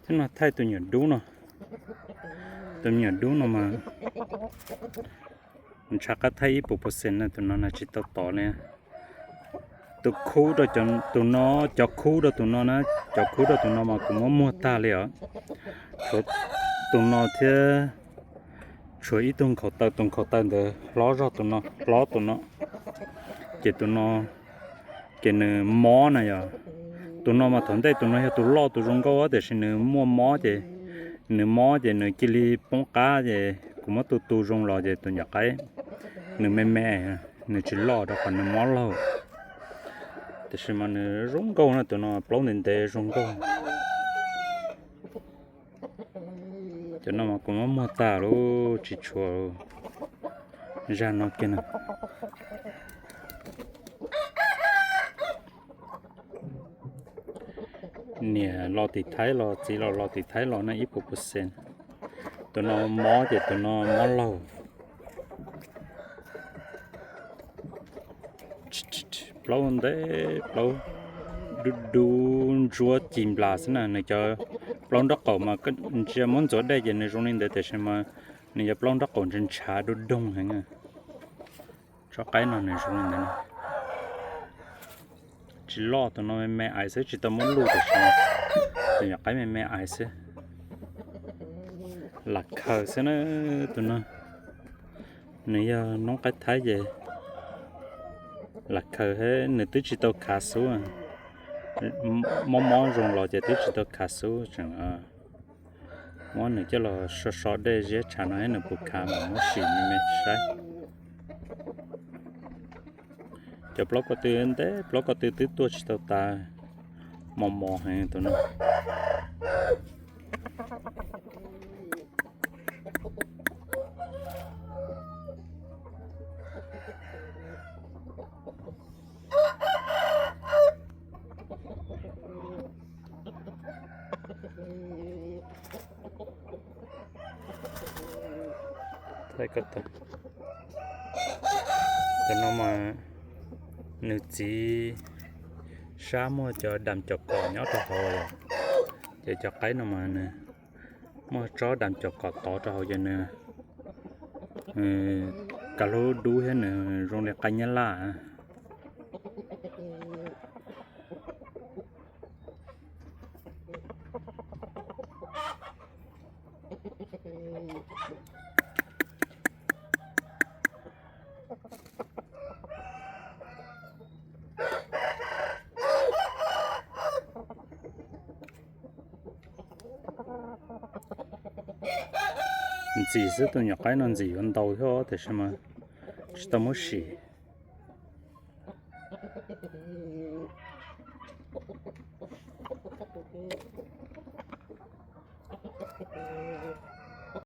No thaij tus nyuam dub no. Tus nyuam dub no mas ntshav qab thaij ib puas percent na, tus no na tsis tau tod li. Tus khub rau tus no, cov khub rau tus no na, cov khub rau tus no mas kuv muab muag tag li os. Tshuav tus no thiab, tshuav ib tug nkhaus taw, tus nkhaus taw ntawd hlob zog tus no, hlob tus no. Ces tus no, ces nws mob na yog, tus no mas thaum ntej tus no yog tus loj tus zoo nkauj tiam sis nws muaj mob ces, nws mob ces nws cia li poob qab ces kuv muab tu tu zoo los ces tus nyuam qaib nws me me, nws tsis loj rau qhov nws mob laug. Tiam sis mas nws zoo nkauj na, tus no plaub ntev ntev zoo nkauj. Cov no mas kuv muab muag tag lawm tsis tshuav, zag no kiag na. Niam los tim Thaib los, txiv los los tim Thaib los na ib puas percent. Tus no mob ces tus no mob laug. Plaub ntev, plaub dub dub ntsuab ci nplas xwb na, nws cov plaub nraub qaum mas ntsia muab ntxuav dej ces nws zoo li ntawd tiam sis mas nws cov plaub nraub qaum ntshav ntshav dub doog heev. Tsob qaib no nws zoo li ntawd. Tsis loj, tus no me me aiv xwb, tsis tau muab luj tiam sis tus nyuam qaib me me aiv xwb. Lam khaws xwb na, tus no nws yog noob qaib Thaib ces lam khaws, nws twb tsis tau khav xub. Mob mob zoo los ces twb tsis tau khav xub, tseem muab nws coj los so so dej ziab tshav no nws puas khav mas muab sim me me saib. Cov plaub ko tw ntev, plaub ko tw twb tuaj tsis tau tas, mos mos heev tus no. Tus no mas nws txiv sab muaj cov dam cov kom nyob rau hauv, ces cov qaib no mas nws muaj tsob dam cov kom tod rau hauv ces nws kav hlub dub thiab nws zoo li qaib nyab laj. Ntxim xwb, tus nyuam qaib no ntxim yuav ntau thiab tiam sis mas tsis tau muab sim.